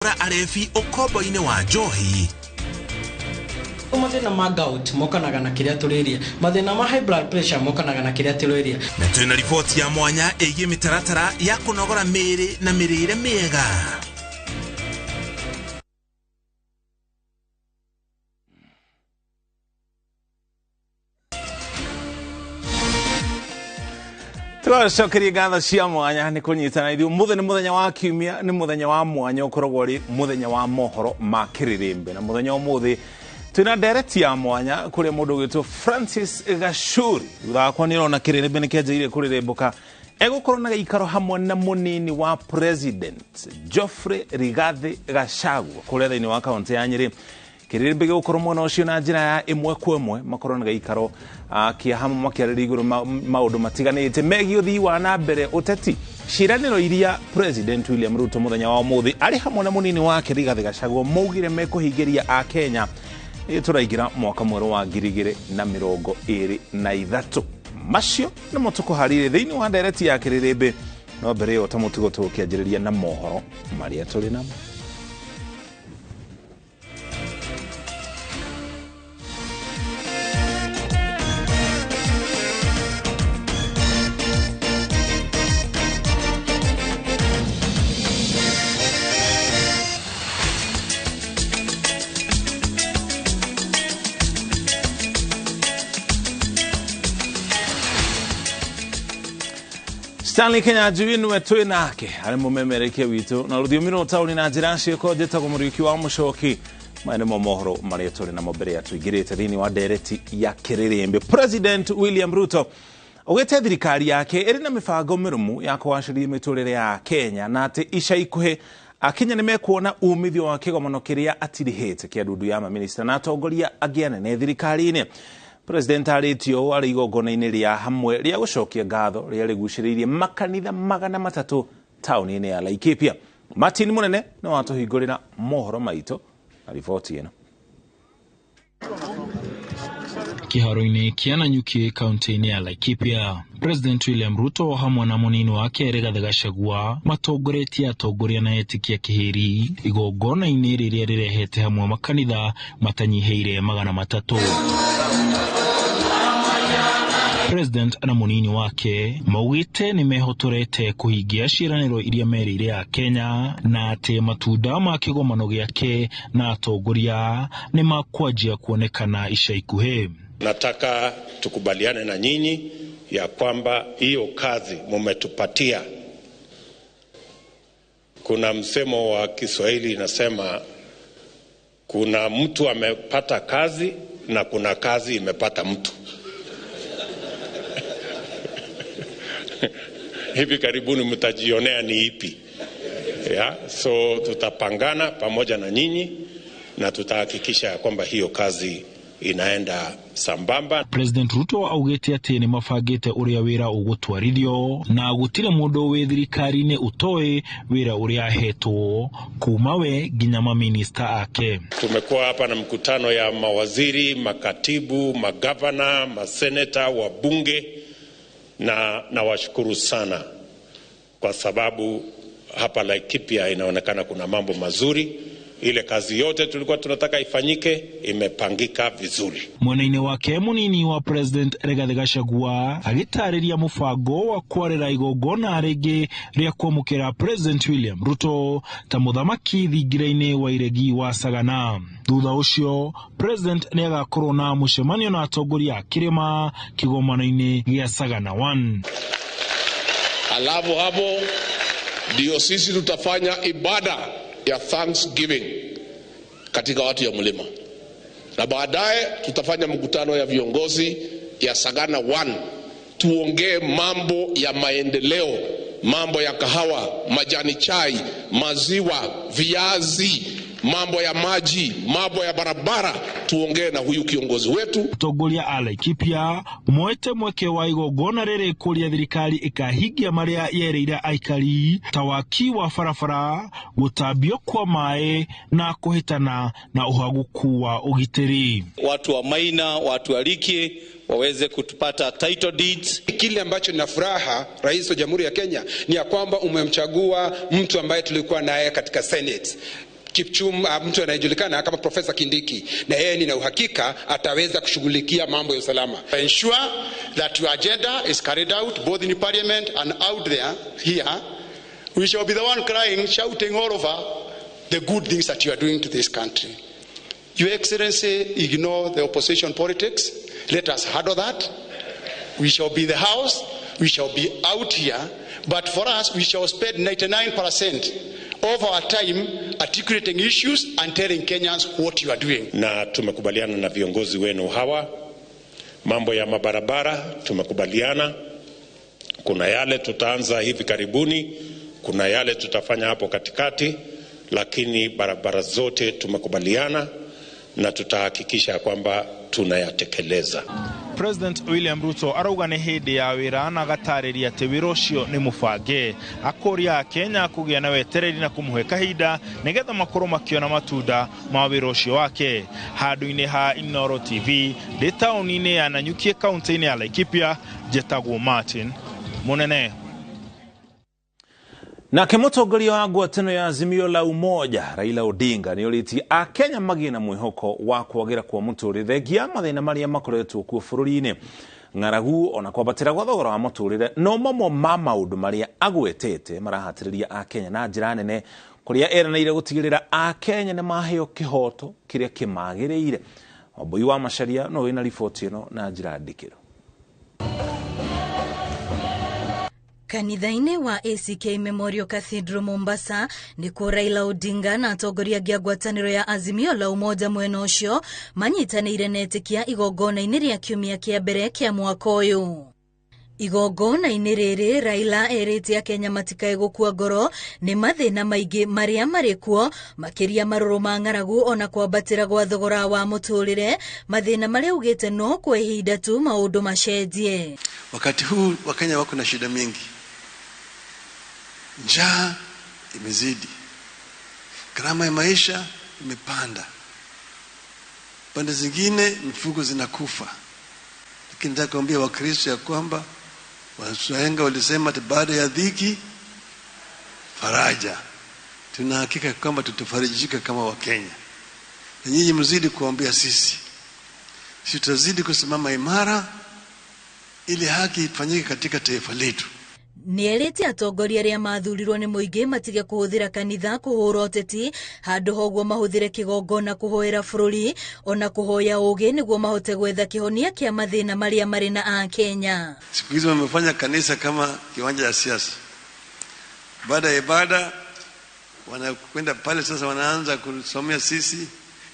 Arebi ũkombo-inĩ wa njohi. Mathĩna ma gout mokanaga na kĩrĩa tũrĩria, mathĩna ma high blood pressure mokanaga na kĩrĩa tũrĩria. Na twĩna riboti ya mwanya ĩgiĩ mĩtaratara ya kũnogora mĩĩrĩ na mĩrĩre mĩega. Tũgacokeria ngatho cia mwanya nĩ kũnyitana ithuĩ. Ũmũthĩ nĩ mũthenya wa kiumia, nĩ mũthenya wa mwanya ũkoragwo ũrĩ mũthenya wa mohoro ma kĩrĩrĩmbĩ. Na mũthenya ũmũthĩ twĩna ndereti ya mwanya kũrĩa mũndũ ũgwĩtwo Francis Gachuri. Thutha wakwa nĩ ũrona kĩrĩrĩmbĩ nĩ kĩanjĩrĩirie kũrĩrĩmbũka. Egũkorwo na gĩikaro hamwe na mũnini wa President Geoffrey Rigathi Gachagua kũrĩa thĩinĩ wa kaũntĩ ya Nyĩrĩ. Kĩrĩrĩmbĩ gĩgũkorwo mwena ũcio na njĩra ya ĩmwe kwa ĩmwe, makorwo na gĩikaro kĩa hamwe makĩarĩrĩria igũrũ maũndũ matiganĩte megiĩ ũthii wa na mbere, ũteti, ciĩranĩro iria President William Ruto mũthenya wa ũmũthĩ arĩ hamwe na mũnini wake Rigathi Gachagua maugire mekũhingĩria Akenya. Tũraingĩra mwaka mwerũ wa 2023. Macio nĩmo tũkũharĩirie thĩinĩ wa ndereti ya kĩrĩrĩmbĩ. No mbere ĩyo ta mũtugo tũgũkĩanjĩrĩria na mohoro marĩa tũrĩ namo. Stanley Kinyanjui nĩwe twĩ nake arĩ mũmemerekia witũ na rũthiomi rwa taũni na njĩra ciĩko. Njĩtagwo Mũriũki wa Mũcoki. Maya nĩmo mohoro marĩa tũrĩ namo mbere ya tũingĩrĩte thĩinĩ wa ndereti ya kĩrĩrĩmbĩ. President William Ruto augĩte thirikari yake ĩrĩ na mĩbango mĩrũmu ya kũgacĩria mĩtũrĩre ya Kenya na atĩ ica ikuhĩ Akenya nĩ mekuona umithio wa kĩgomano kĩrĩa atirihĩte kĩa ndundu ya mamĩnĩsta na atongoria angĩ anene thirikari-inĩ. President arĩtie ũũ arĩ igongona-inĩ rĩa hamwe rĩa gũcokia ngatho rĩa rĩgucĩrĩirie makanitha 300 taũni-inĩ ya Laikipia. Martin Mũnene nĩ watũhingũrĩra mohoro maitũ na riboti ĩno. Kĩharo-inĩ kĩa Nanyuki kaunti-inĩ ya Laikipia, President William Ruto hamwe na mũnini wake Rigathi Gachagua matongoretie atongoria na etĩkia kĩhĩri igongona-inĩ rĩrĩa rĩrehete hamwe makanitha matanyihĩire 300. President na mũnini wake maugĩte nĩ mehotorete kũhingia ciĩranĩro iria merĩire a Kenya na atĩ matunda ma kĩgomano gĩake na atongoria nĩ makwanjia kuonekana ica ikuhĩ. Nataka tukubaliane na nyinyi ya kwamba hiyo kazi mumetupatia. Kuna msemo wa Kiswahili inasema kuna mtu amepata kazi na kuna kazi imepata mtu. Hivi karibuni mtajionea ni ipi. Yeah, so tutapangana pamoja na nyinyi na tutahakikisha kwamba hiyo kazi inaenda sambamba. President Ruto augĩte atĩ nĩ mabangĩte ũrĩa wĩra ũgũtwarithio na gũtirĩ mũndũ wĩ thirikari-inĩ ũtoĩ wĩra ũrĩa ahetwo kuma we nginya maminista ake. Tumekuwa hapa na mkutano ya mawaziri, makatibu, magavana, maseneta, wabunge na nawashukuru sana kwa sababu hapa Laikipia inaonekana kuna mambo mazuri. Ile kazi yote tulikuwa tunataka ifanyike imepangika vizuri. Mwena-inĩ wake mũnini wa President Rigathi Gachagua agĩtarĩria mũbango wa kwarĩra igongona rĩngĩ rĩa kwamũkĩra President William Ruto ta mũthamaki thingira-inĩ wa iregi wa Sagana. Thutha ũcio President nĩ agakorwo na mũcemanio na atongoria a kĩrĩma kĩgomano-inĩ gĩa Sagana 1. Alafu hapo ndio sisi tutafanya ibada ya Thanksgiving katika watu ya mlima, na baadaye tutafanya mkutano ya viongozi ya Sagana 1, tuongee mambo ya maendeleo, mambo ya kahawa, majani chai, maziwa, viazi, mambo ya maji, mambo ya barabara, tuongee na huyu kiongozi wetu. Atongoria a Laikipia moete mweke wa igongona rĩrĩ kũrĩa thirikari ĩkahingia marĩa yerĩire aikari ta waki wa barabara, gũtambio kwa maĩ na kũhĩtana na ũhagũku wa ũgitĩri. Watu wa Maina, watu wa Liki waweze kutupata title deeds. Kile ambacho nina furaha, Rais wa Jamhuri ya Kenya, ni ya kwamba umemchagua mtu ambaye tulikuwa naye katika Senate. Kipchumba, mtu anayejulikana kama Profesa Kindiki, na yeye nina uhakika ataweza kushughulikia mambo ya usalama. Ensure that your agenda is carried out both in parliament and out there here. We shall be the one crying, shouting all over the good things that you are doing to this country. Your Excellency, ignore the opposition politics. Let us handle that. We shall be the house, we shall be out here, but for us, we shall spend 99% of our time articulating issues and telling Kenyans what you are doing. Na tumekubaliana na viongozi wenu hawa, mambo ya mabarabara tumekubaliana. Kuna yale tutaanza hivi karibuni, kuna yale tutafanya hapo katikati, lakini barabara zote tumekubaliana na tutahakikisha kwamba tunayatekeleza. President William Ruto arauga nĩ hĩndĩ ya wĩra na agatarĩria atĩ wĩra ũcio nĩ mũbange. Akũria Kenya kũgĩa na wetereri na kũmũhe kahinda nĩgetha makorwo makĩona matunda ma wĩra ũcio wake. Handũ-inĩ ha Inooro TV ndĩ taũni-inĩ ya Nanyuki kaunti-inĩ ya Laikipia, njetagwo Martin Munene. Nake mũtongoria wa ngwatanĩro ya Azimio la Umoja Raila Odinga nĩ orĩtie akenya magĩe na mwĩhoko wa kwagĩra kwa mũtũrĩre thengia mathĩna marĩa makoretwo kuo bũrũri-inĩ. Ng'aragu ona kwambatĩra gwa thogora wa mũtũrĩre no mamwe ma maũndũ marĩa agwetete marahatĩrĩria akenya na njĩra nene, kũrĩa eranĩire gũtigĩrĩra akenya nĩ maheo kĩhoto kĩrĩa kĩmagĩrĩire. Wambui wa Macharia no wĩna riboti ĩno na njĩra ndikĩru. Kanitha-inĩ wa ACK Memorial Cathedral Mombasa nĩkuo Raila Odinga na atongoria angĩ a ngwatanĩro ya Azimio la Umoja mwena ũcio manyitanĩire na etĩkia igongona-inĩ rĩa kiumia kĩa mbere kĩa mwaka ũyũ. Igongona-inĩ rĩrĩ Raila erĩte akenya matikae gũkua ngoro nĩ mathĩna maingĩ marĩa marĩ kuo, makĩria marũrũ ma ng'aragu ona kwambatĩra gwa thogora wa mũtũrĩre, mathĩna marĩa augĩte no kwa ihinda tu maũndũ macenjie. Wakati huu Wakenya wako na shida mingi. Njaa imezidi, gharama ya maisha imepanda, pande zingine mifugo zinakufa. Lakini nataka kuambia Wakristo ya kwamba wahenga walisema ati baada ya dhiki faraja. Tuna hakika kwamba tutafarijika kama Wakenya, na nyinyi mzidi kuambia sisi, sisi tutazidi kusimama imara ili haki ifanyike katika taifa letu. Nĩerĩte atongoria arĩa mathurirwo nĩ mũingĩ matige kũhũthĩra kanitha kũhũra ũteti, handũ ha ũguo mahũthĩre kĩgongona kũhoera bũrũri ona kũhoya ũũgĩ nĩguo mahote gwetha kĩhonia kĩa mathĩna marĩa marĩ na akenya. Siku hizi wamefanya kanisa kama kiwanja ya siasa. Baada ya ibada wanakwenda pale sasa, wanaanza kusomea sisi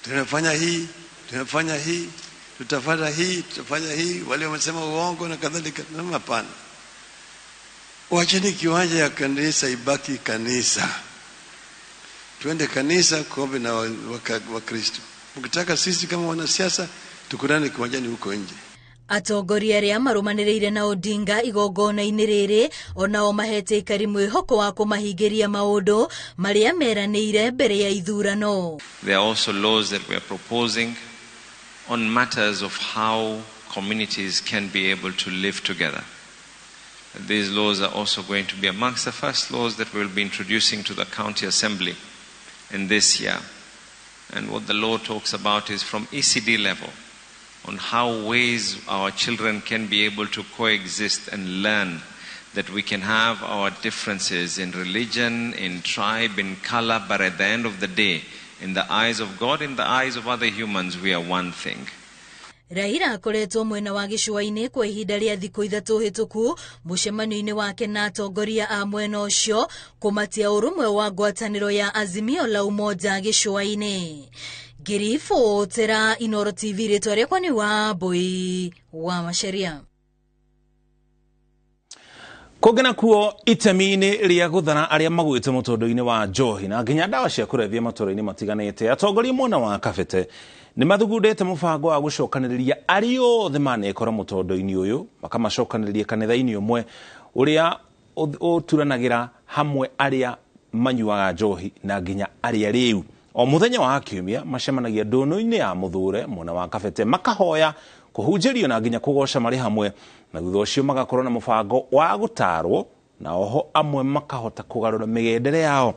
tunafanya hii, tunafanya hii, tutafanya hii, tutafanya hii, wale wamesema uongo na kadhalika. Hapana. Wacheni kiwanja ya kanisa ibaki kanisa. Tuende kanisa kuombe na Wakristo. Mkitaka sisi kama wanasiasa tukutane kiwanjani huko nje. Atongoria arĩa marũmanĩrĩire na Odinga igongona-inĩ rĩrĩ onao mahete aikari mwĩhoko wa kũmahingĩria maũndũ marĩa meranĩire mbere ya ithurano. There are also laws that we are proposing on matters of how communities can be able to live together. These laws are also going to be amongst the first laws that we will be introducing to the county assembly in this year. And what the law talks about is from ECD level on how ways our children can be able to coexist and learn that we can have our differences in religion, in tribe, in color, but at the end of the day, in the eyes of God, in the eyes of other humans, we are one thing. Raila akoretwo mwena wa gĩcũa-inĩ kwa ihinda rĩa thikũ 3 hĩtũku mũcemanio-inĩ wake na atongoria a mwena ũcio kũmatia ũrũmwe wa ngwatanĩro ya Azimio la Umoja gĩcũa-inĩ. Ngĩribotera Inooro TV, rĩtwa rĩakwa nĩ Wambui wa Macharia. Kũngĩ nakuo itemi-inĩ rĩa gũthara arĩa magwĩte mũtũndũ-inĩ wa njohi na nginya ndawa cia kũrebia matũũra-inĩ matiganĩte, atongoria mwena wa Kabete nĩ mathugundĩte mũbango wa gũcokanĩrĩria arĩa othe manekora mũtondo-inĩ ũyũ, makamacokanĩrĩria kanitha-inĩ ũmwe ũrĩa ũturanagĩra hamwe arĩa manyuaga njohi na nginya arĩa rĩu. O mũthenya wa kiumia macemanagia ndũnũ-inĩ ya Mũthure mwena wa Kabete, makahoya kũhunjĩrio na nginya kũgoca marĩ hamwe, na thutha ũcio magakorwo na mũbango wa gũtarwo na oho amwe makahota kũgarũra mĩgendere yao.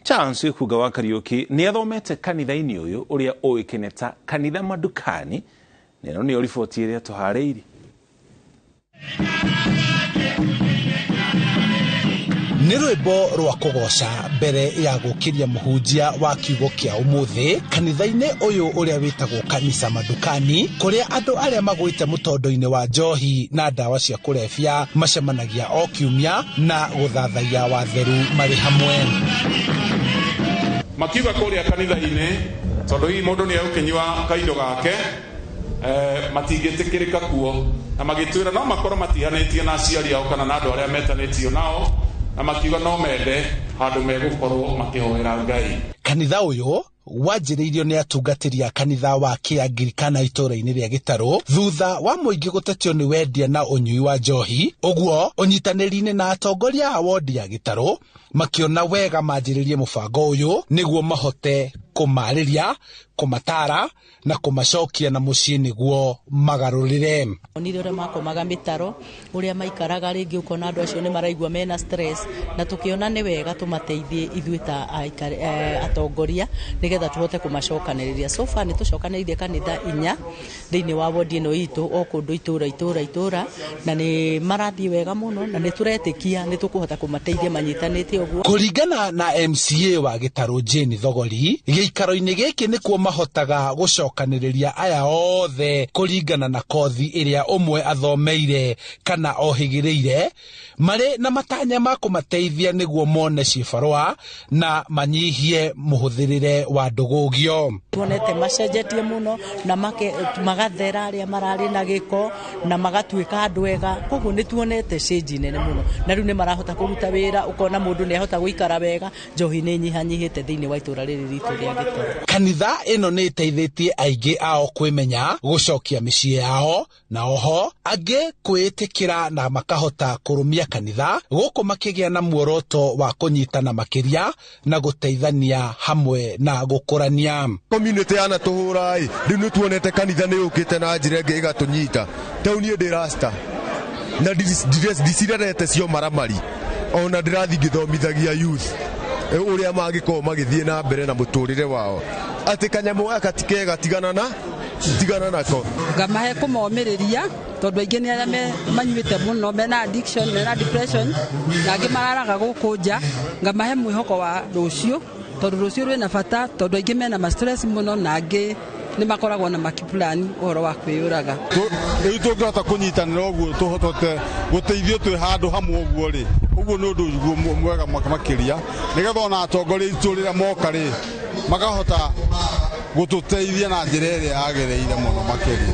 Charles Ihuga wa Kariuki nĩ athomete kanitha-inĩ ũyũ ũrĩa ũĩkaine ta kanitha Madukani, na ĩno nĩyo riboti ĩrĩa tũharĩirie. Nĩ rwĩmbo rwa kũgoca mbere ya gũkĩria mũhunjia wa kiugo kĩa ũmũthĩ kanitha-inĩ ũyũ ũrĩa wĩtagwo Kanitha Madukani, kũrĩa andũ arĩa magwĩte mũtondo-inĩ wa njohi na ndawa cia kũrebia macemanagia o kiumia na gũthathaiya watheru marĩ hamwe. Makiuga kũrĩa kanitha-inĩ tondũ hihi mũndũ nĩ egũkĩnyua kaindo gake, matingĩtĩkĩrĩka kuo, na magĩtwĩra no makorwo matihanĩtie na aciari ao kana na andũ arĩa metanĩtio nao, na makiuga no mende handũ megũkorwo makĩhoera Ngai. Kanitha ũyũ wanjĩrĩirio nĩ atungatĩri a kanitha wa Kĩangirikana itũũra-inĩ rĩa Gĩtarũ thutha wa mũingĩ gũtetio nĩ wendia na ũnyui wa njohi. Ũguo ũnyitanĩri-inĩ na atongoria a wondi ya Gĩtarũ makĩona wega manjĩrĩrie mũbango ũyũ nĩguo mahote kũmarĩria, kũmatara na kũmacokia na mũciĩ nĩguo magarũrĩre. Onire ũrĩa makomaga mĩtaro, ũrĩa maikaraga, rĩngĩ ũkona andũ acio nĩ maraigua mena stress, na tũkĩona nĩ wega tũmateithie ithuĩ ta atongoria nĩgetha tũhote kũmacokanĩrĩria. So far nĩ tũcokanĩrĩirie kanitha 4 thĩinĩ wa wondi ĩno itũ, o kũndũ itũra itũra itũra, na nĩ marathiĩ wega mũno, na nĩ tũretĩkia nĩ tũkũhota kũmateithia manyitanĩte ũguo. Kũringana na MCA wa Gĩtarũ Jane Thogori, gĩikaro-inĩ gĩkĩ nĩkuo mahotaga gũcokanĩrĩria aya othe kũringana na kothi ĩrĩa ũmwe athomeire kana ohĩgĩrĩire, marĩ na matanya ma kũmateithia nĩguo mone cibarũa na manyihie mũhũthĩrĩre wa ndũgũgio. Tuonete macenjetie mũno na magathera arĩa mararĩ na gĩko na magatuĩka andũ ega, koguo nĩ tuonete change nene mũno, na rĩu nĩ marahota kũruta wĩra, ũkona mũndũ nĩ ahota gũikara wega, njohi nĩ nyihanyihĩte thĩinĩ wa itũũra rĩrĩ ritũ rĩa Gĩtarũ. Kanitha ĩno nĩ ĩteithĩtie aingĩ ao kwĩmenya, gũcokia mĩciĩ yao, na oho angĩ kwĩĩtĩkĩra na makahota kũrũmia kanitha gũkũ makĩgĩa na muoroto wa kũnyitana makĩria na gũteithania hamwe na gũkũrania. Community yana tũhũra ĩ, rĩu nĩ tuonete kanitha nĩ yũkĩte na njĩra ĩngĩ ĩgatũnyita. Tau niĩ ndĩ rasta na ndicirerete cio maramari, ona ndĩrathiĩ ngĩthomithagia youth ũrĩa mangĩkorwo magĩthiĩ na mbere na mũtũrĩre wao, atĩ kanyamũ gaka ti kega, tigana nako. Ngamahe kũmomĩrĩria tondũ aingĩ nĩ arĩa manyuĩte mũno, mena addiction, mena depression, na angĩ mararaga gũkũ nja. Ngamahe mwĩhoko wa rũciũ tondũ rũciũ rwĩna bata, tondũ aingĩ mena ma stress mũno na angĩ nĩ makoragwo na makipulani ũhoro wa kwĩyũraga. Rĩu tũngĩhota kũnyitanĩra ũguo tũhote gũteithio twĩ handũ hamwe ũguo rĩ, ũguo nĩ ũndũ mwega makĩria, nĩgetha ona atongoria aitũ rĩrĩa moka rĩ makahota gũtũteithia na njĩra ĩrĩa yagĩrĩire mũno makĩria.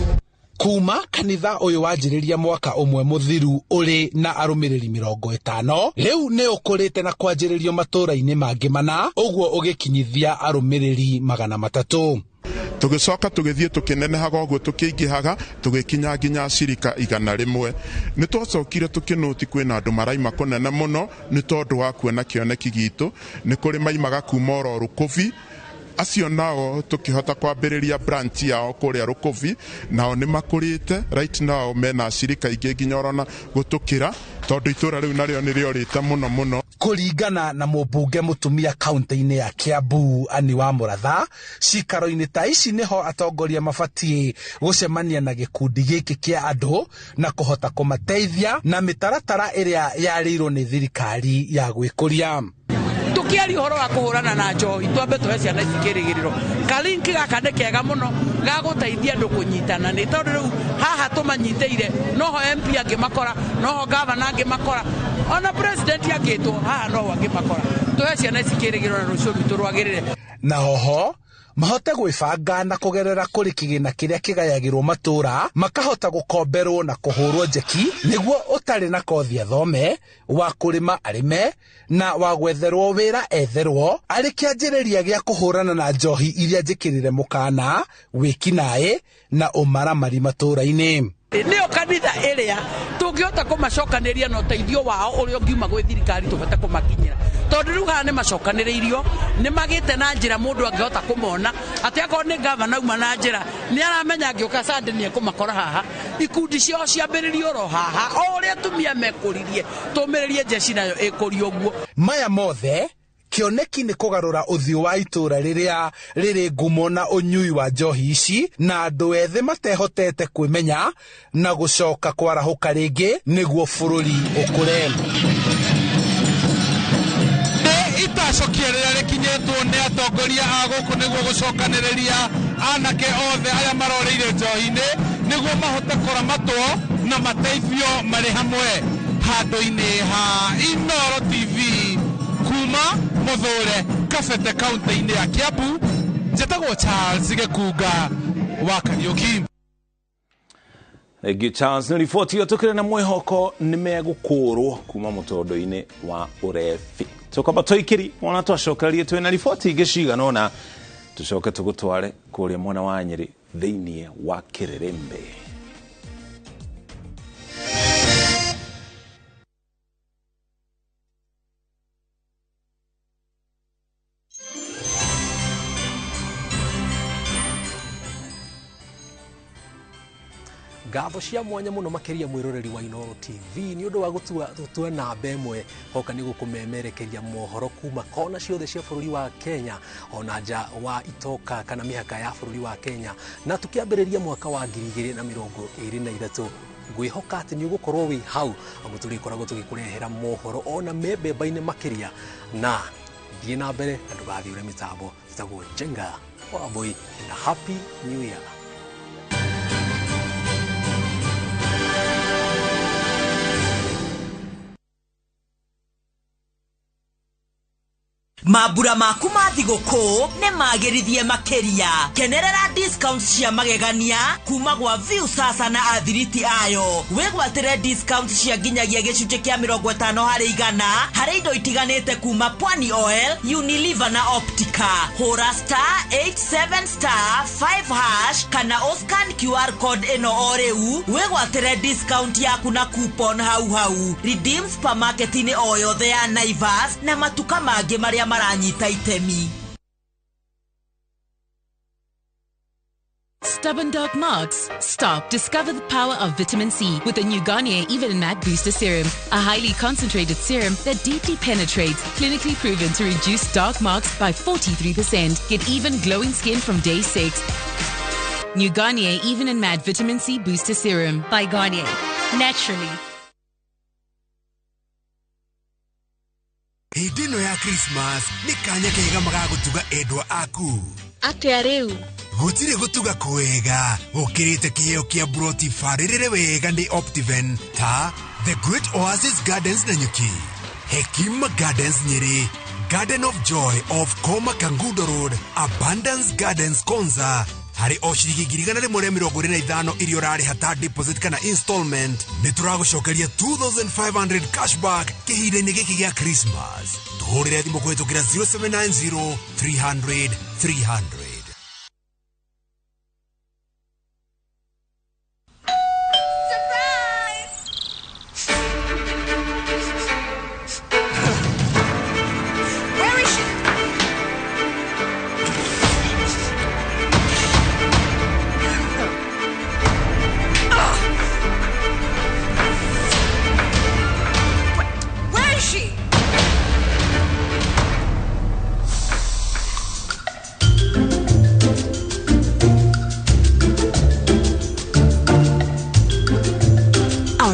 Kuma kanitha ũyũ wanjĩrĩria mwaka ũmwe mũthiru ũrĩ na arũmĩrĩri 50, rĩu nĩ ũkũrĩte na kwanjĩrĩrio matũũra-inĩ mangĩ 4, ũguo ũgĩkinyithia arũmĩrĩri 300. Tũgĩcoka tũgĩthiĩ tũkĩnenehaga ũguo tũkĩingĩhaga tũgĩkinya nginya cirika 100. Nĩ twacokire tũkĩnũti kwĩna andũ maraima kũnene mũno nĩ tondũ wa kuona kĩoneki gitũ, nĩ kũrĩ maimaga kuma oro Rũkũbi, acio nao tũkĩhota kwambĩrĩria branch yao kũrĩa Rũkũbi, nao nĩ makũrĩte right now mena cirika ingĩ nginya orona gũtũkĩra, tondũ itũũra rĩu narĩo nĩ rĩorĩte mũno mũno. Kũringana na mũmbunge mũtumia kaunti-inĩ ya Kiambu Anne wa Mũratha, cikaro-inĩ ta ici nĩho atongoria mabatiĩ gũcemania na gĩkundi gĩkĩ kĩa andũ na kũhota kũmateithia na mĩtaratara ĩrĩa yarĩirwo nĩ thirikari ya gwĩkũria. Tukiaria ũhoro wa kũhũrana na njohi twambe tũhe ciana ici kĩrĩgĩrĩro. Kalinki gaka nĩ kega mũno ga gũteithia andũ kũnyitana, nĩ tondũ rĩu haha tũmanyitĩire noho MP angĩmakora, noho gavana angĩmakora, ona president angĩtwo haha noho angĩmakora. Tũhe ciana ici kĩrĩgĩrĩro na rũciũ rwitũ rwagĩrĩre. Na oho mahote gwĩbanga na kũgerera kũrĩ kĩgĩna kĩrĩa kĩgayagĩrwo matũũra, makahota gũkomberwo na kũhũrwo njeki nĩguo ũtarĩ na kothi athome, wa kũrĩma arĩme, na wa gwetherwo wĩra etherwo, arĩ kĩanjĩrĩria gĩa kũhũrana na njohi iria njĩkĩrĩre mũkana, wĩkinaĩ na ũmaramari matũũra-inĩ. Nĩyo kanitha ĩrĩa tũngĩhota kũmacokanĩria na ũteithio wao ũrĩa ũngiuma gwĩ thirikari tũhote kũmakinyĩra, tondũ rĩu haha nĩ macokanĩrĩirio, nĩ magĩte na njĩra mũndũ angĩhota kũmona atĩ akorwo nĩ gavana auma na njĩra nĩ aramenya angĩũka Sunday nĩ ekũmakora haha. Ikundi ciao ciambĩrĩrio oro haha, o ũrĩa atumia mekũririe tũmĩrĩrie jeshi nayo ĩkũrio ũguo. Maya mothe Kĩoneki nĩ kũgarũra ũthiũ wa itũũra rĩrĩa rĩrĩ ngumo na ũnyui wa njohi ici na andũ ethĩ matehotete kwĩmenya na gũcoka kwarahũka rĩngĩ nĩguo bũrũri ũkũre. Itacokia rĩrĩa rĩkinyĩtwo nĩ atongoria a gũkũ nĩguo gũcokanĩrĩria anake othe arĩa maroreire njohi-inĩ nĩguo mahote kũramatwo na mateithio marĩ hamwe handũ-inĩ ha Inooro TV kuma Mũthũre Kabete kaunti-inĩ ya Kiambu. Njĩtagwo Charles Gĩkunga wa Kariũki. Thank you Charles. Nĩ riboti ĩyo tũkĩrĩ na mwĩhoko nĩ megũkũrwo kuma mũtondo-inĩ wa ũrebi. Tũkwamba tũikĩri wona twacokererie twĩna riboti ingĩ cigana ũna tũcoke tũgũtware kũrĩa mwena wa Nyĩrĩ thĩinĩ wa Kĩrĩrĩmbĩ. Ngatho cia mwanya muno makiria mwiroreri wa Inooro TV ni undu wa gutua namba ĩmwe hoka ni gukumemerekeria mohoro kuma kona ciothe cia bũrũri wa Kenya ona nja wa itoka kana mĩhaka ya bũrũri wa Kenya. Na tukiambĩrĩria mwaka wa 2023 ngwĩhoka atĩ nĩ ũgũkorwo wĩ hau amu tũrĩkoragwo tũgĩkũrehera mohoro ona me mbemba-inĩ makĩria. Na thiĩ na mbere na ndũgathiũre mĩtambo. Tũtagwo Njenga Wambui na Happy New Year. Mambura maku ma thigũkũ nĩ magĩrithie makĩria. Kenerera discounts cia magegania kuma gwa View Sasa na athiriti ayo. Wĩgwatĩre discounts cia nginyagia gĩcunjĩ kĩa 50% harĩ indo itiganĩte kuma Pwani Oil, Unilever na Optica. Hũra *87*5# kana ũscan QR code ĩno o rĩu wĩgwatĩre discount yaku na coupon hau hau. Redeem supermarket-inĩ o yothe ya Naivas na matuka mangĩ marĩa maranyita itemi. Stubborn dark marks? Stop. Discover the power of vitamin C with the new Garnier Even and Matte Booster Serum, a highly concentrated serum that deeply penetrates, clinically proven to reduce dark marks by 43%. Get even glowing skin from day 6. New Garnier Even and Matte Vitamin C Booster Serum. By Garnier. Naturally. Hĩndĩ ĩno ya Christmas nĩ kanya kega magagũtuga endwa aku. Atĩa rĩu? Gũtirĩ gũtuga kwega gũkĩrĩte kĩheo kĩa buroti barĩrĩre wega nĩ Optiven ta The Great Oasis Gardens Nanyuki, Hekima Gardens Nyeri, Garden of Joy of Koma Kangudo Road, Abundance Gardens Konza. Harĩ o ciringi 125 iria ũrarĩha ta deposit kana installment nĩ tũragũcokeria 2500 cashback kĩhinda-inĩ gĩkĩ gĩa Christmas. Tũhũrĩre thimũ kũhĩtũkĩra 0790 300 300.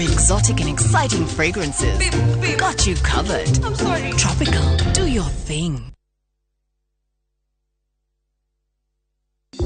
Exotic and exciting fragrances. Beep, beep. Got you covered. I'm sorry. Tropical. Do your thing.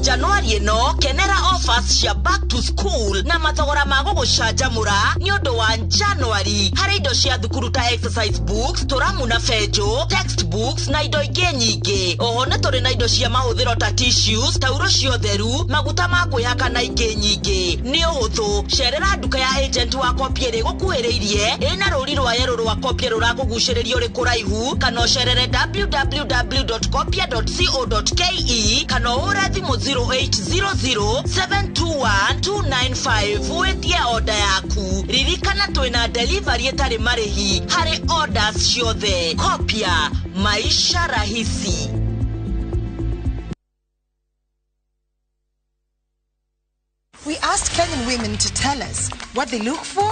Januari ĩno kenera offers cia back to school na mathogora ma gũgũcanjamũra nĩ ũndũ wa Januari harĩ indo cia thukuru ta exercise books, tũramu na benjũ, textbooks na indo ingĩ nyingĩ. Oho nĩ tũrĩ na indo cia mahũthĩro ta tissues, tauro cia ũtheru, maguta ma kwĩhaka na ingĩ nyingĩ. Nĩ ũhũthũ, cerera nduka ya agent wa Kopia ĩrĩa ĩgũkuhĩrĩirie ĩna rũri rwa yerũ rwa Kopia rũrakũgucĩrĩria ũrĩ kũraihu, kana ũcerere www.kopia.co.ke kana ũhũre thimũ 0800 721 295 wĩtie order yaku. Ririkana twĩna delivery ĩtarĩ marĩhi harĩ orders ciothe. Kopia, maisha rahisi. We asked Kenyan women to tell us what they look for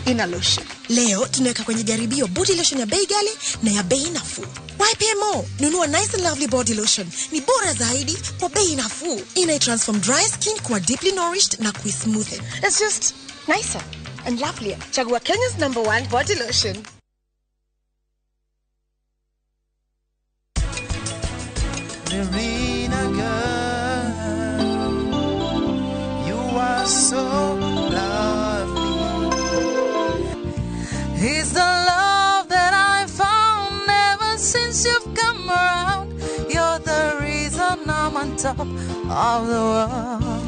Ina lotion. Leo tunaweka kwenye jaribio body lotion ya bei ghali na ya bei nafuu. YPMO, nunua Nice and Lovely body lotion. Ni bora zaidi kwa bei nafuu. Ina transform dry skin kuwa deeply nourished na kuismoothen. It's just nicer and lovelier. Chagua Kenya's #1 body lotion. Marina girl, you are so lovely. It's the love that I've found ever since you've come around. You're the reason I'm on top of the world.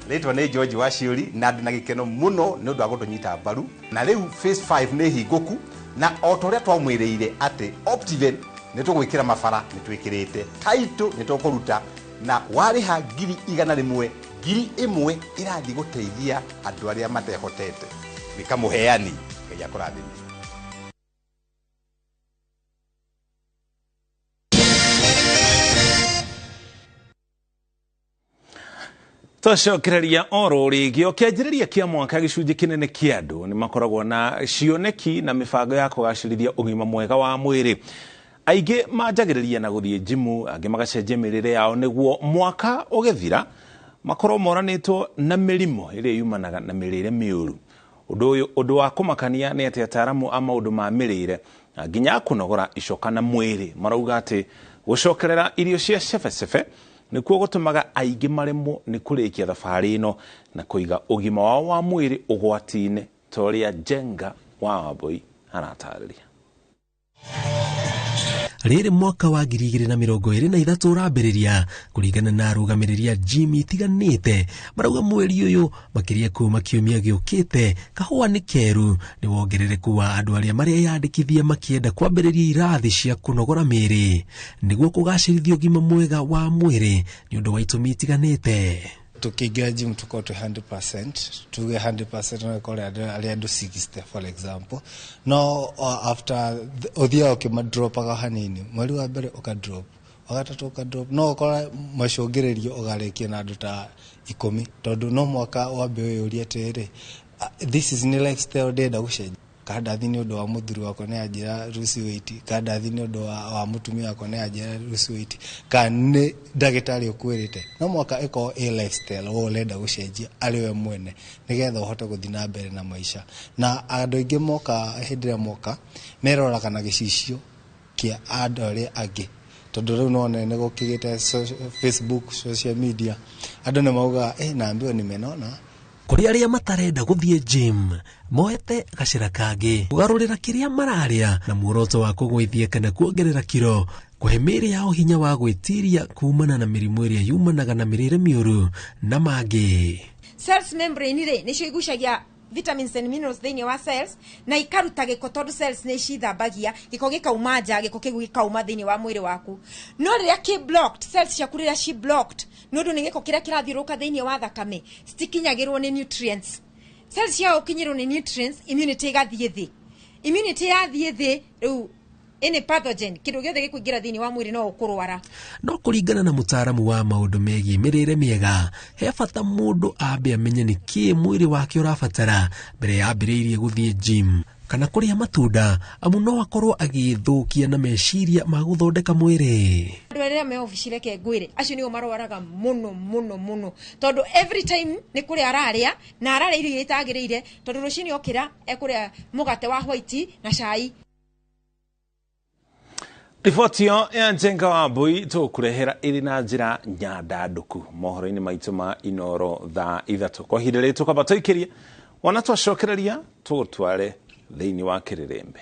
Rĩtwa nĩ George Waciũri na ndĩ na gĩkeno mũno nĩ ũndũ wa gũtũnyita mbaru na rĩu phase 5 nĩ hingũku na o ta ũrĩa twamwĩrĩire atĩ Optiven nĩ tũgwĩkĩra mabara nĩ twĩkĩrĩte title nĩ tũkũruta na warĩha 100,000 1,000 ĩrathiĩ gũteithia andũ arĩa matehotete nĩ kamũheani Ngai akũrathime. Twacokereria oro rĩngĩ o kĩanjĩrĩria kĩa mwaka gĩcunjĩ kĩnene kĩa andũ nĩ makoragwo na cioneki na mĩbango ya kũgacĩrithia ũgima mwega wa mwĩrĩ. Aingĩ manjagĩrĩria na gũthiĩ njimu, angĩ magacenjia mĩrĩre yao nĩguo mwaka ũgĩthira makorwo moranĩtwo na mĩrimũ ĩrĩa yumanaga na mĩrĩre mĩũru. Ũndũ wa kũmakania nĩ atĩ ataaramu a maũndũ ma mĩrĩre nginya kũnogora icoka na mwĩrĩ marauga atĩ gũcokerera irio cia cebecebe nĩkuo gũtũmaga aingĩ maremwo nĩ kũrĩkia thabarĩ ĩno na kũiga ũgima wao wa mwĩrĩ ũgwati-inĩ ta ũrĩa Njenga wa Wambui aratarĩria. Rĩrĩ mwaka wa 2023 ũrambĩrĩria kũringana na arũgamĩrĩri a gym itiganĩte marauga mweri ũyũ makĩria kuma kiumia gĩũkĩte kahũa nĩ keru nĩ wongerereku wa andũ arĩa mareyandĩkithia makĩenda kwambĩrĩria irathi cia kũnogora mĩĩrĩ nĩguo kũgacĩrithia ũgima mwega wa mwĩrĩ nĩ ũndũ wa itũmi itiganĩte. Tukiingia gym tuko to 100%, tuge 100% no kore arĩa andũ 60 for example, no after ũthiaga ũkĩmadropaga hanini, mweri wa mbere ũkadrop, wa gatatũ ũkadrop, no ũkora macũngĩrĩrio ũgarĩkia na andũ ta 10 tondũ no mwaka wambe wĩyũrie atĩrĩrĩ, this is nĩ lifestyle ndĩrenda gũcenjia. Kandathi nĩ ũndũ wa mũthuri wakwa nĩ anjĩra lose weight, kandathi nĩ ũndũ wa mũtumia wakwa nĩ anjĩra lose weight, kana nĩ ndagĩtarĩ ũkwĩrĩte. No mwaka ĩkorwo ĩ lifestyle we ũrenda gũcenjia arĩ we mwene nĩgetha ũhote gũthiĩ na mbere na maica. Na andũ aingĩ moka hĩndĩ ĩrĩa moka meroraga na gĩcicio kĩa andũ arĩa angĩ, tondũ rĩu no nĩ gũkĩgĩte Facebook, social media, andũ nĩ maugaga naambiwa nimenona. Kũrĩ arĩa matarenda gũthiĩ gym moete gacĩra kangĩ kũgarũrĩra kĩrĩa mararĩa na muoroto wa kũgũithia kana kuongerera kiro kũhe mĩĩrĩ yao hinya wa gwĩtiria kumana na mĩrimũ ĩrĩa yumanaga na mĩrĩre mĩũru na mangĩ. Cells membrane rĩ nĩcio igucagia vitamins and minerals thĩinĩ wa cells na ikaruta gĩko tondũ cells nĩ cithambagia gĩko gĩkauma nja, gĩko kĩu gĩkauma thĩinĩ wa mwĩrĩ waku. No rĩrĩa kĩ blocked, cells ciaku rĩrĩa ci blocked nĩ ũndũ nĩ gĩko kĩrĩa kĩrathiũrũrũka thĩinĩ wa thakame citikinyagĩrwo nĩ nutrients. Cells ciao ũkinyĩrwo nĩ nutrients, immunity ĩgathiĩ thĩ. Immunity yathiĩ thĩ rĩu any pathogen kĩndũ gĩothe gĩkũingĩra thĩinĩ wa mwĩrĩ no ũkũrwara. No kũringana na mũtaaramu wa maũndũ megiĩ mĩrĩre mĩega, he bata mũndũ ambe amenye nĩ kĩĩ mwĩrĩ wake ũrabatara mbere ya ambĩrĩirie gũthiĩ gym kana kũrĩa matunda, amu no akorwo agĩthũkia na meciria ma gũthondeka mwĩrĩ. Andũ arĩa me obici reke ngwĩre, acio nĩo marwaraga mũno mũno mũno tondũ every time nĩ kũrĩa ararĩa na ararĩa irio iria itagĩrĩire, tondũ rũcinĩ okĩra ekũrĩa mũgate wa white na cai. Riboti ĩyo ya Njenga wa Mbui tũkũrehera ĩrĩ na njĩra nyandandũku mohoro-inĩ maitũ ma Inoro thaa 3. Kwa ihinda rĩrĩ tũkamba tũikĩrie wona twacokereria tũgũtware thĩinĩ wa kĩrĩrĩmbĩ.